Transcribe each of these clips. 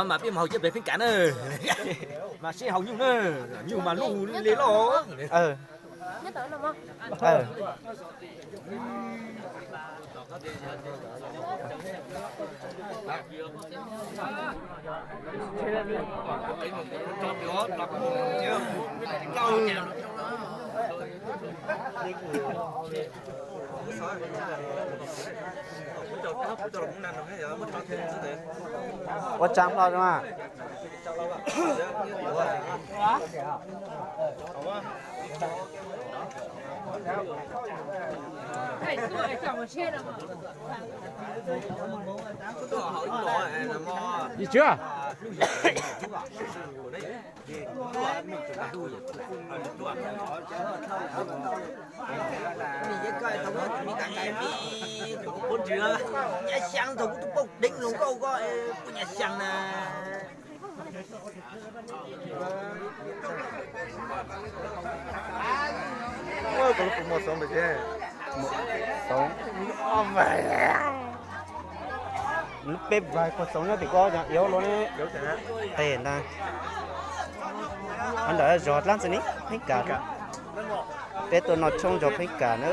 Mas peb mus haus cawv pem Pheej Kam na, mas seb haus nyuj na, nyuj mas lub le loj. Ua tsav hlo mas. Yis Tswv, nyab xyaa thaum kuv tus poj deev hluas nkauj ko, kuv nyab xyaa na. Lub peb vag kua xoov nyob tim ko, yog luag ne. Qe ntag. Qhov ntawd zos dlaab tsi ne, Pheej Kam. Peb tuaj noj tshoob zos Pheej Kam na.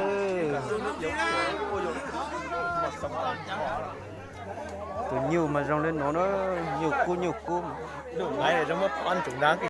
Tus nyuj mas zoo li no na, nyuj kub nyuj kub.